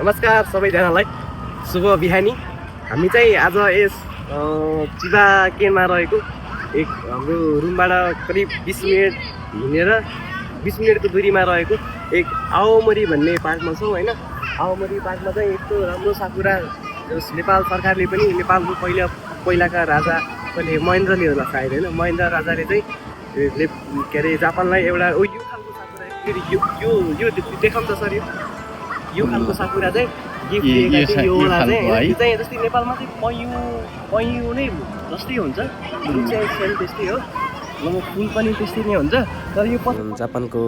नमस्कार सबैजनालाई शुभ बिहानी। हामी चाहिँ आज यस चिबा केनमा रहेको एक हाम्रो रुमबाट करिब 20 मिनट हिँडेर 20 मिनटको दूरीमा रहेको एक आओमरी भन्ने पार्कमा छौँ हैन। आओमरी पार्कमा चाहिँ यस्तो राम्रो साकुरा नेपाल सरकारले पनि नेपालको पहिलाका राजा कहिले महेन्द्रले होला सायद हैन, महेन्द्र राजाले चाहिँ के अरे जापानलाई एउटा यो खालको साकुरा यो देखाउँ त सर, यो खालको साकुरा चाहिँ गिफ्ट दिएका थिए। यो होला चाहिँ जस्तै नेपालमा चाहिँ पयु नै जस्तै हुन्छ, जुन चाहिँ सेल त्यस्तै हो, फुल पनि त्यस्तै नै हुन्छ। तर यो जापानको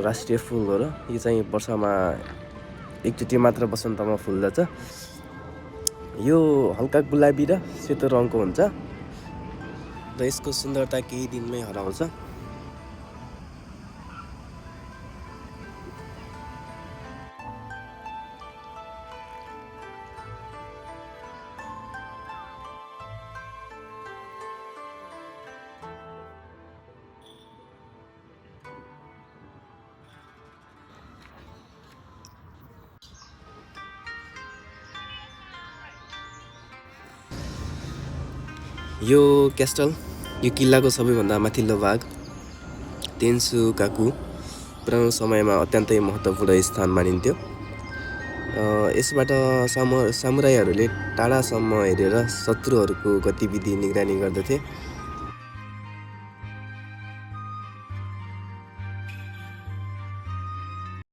राष्ट्रिय फुल हो र यो चाहिँ वर्षमा एकचोटि मात्र वसन्तमा फुल्दछ। यो हल्का गुलाबी र सेतो रङको हुन्छ र यसको सुन्दरता केही दिनमै हराउँछ। यो क्यास्टल, यो किल्लाको सबैभन्दा माथिल्लो भाग तेन्सुकाकु पुरानो समयमा अत्यन्तै महत्त्वपूर्ण स्थान मानिन्थ्यो। यसबाट सामुराईहरूले टाढासम्म हेरेर शत्रुहरूको गतिविधि निगरानी गर्दथे।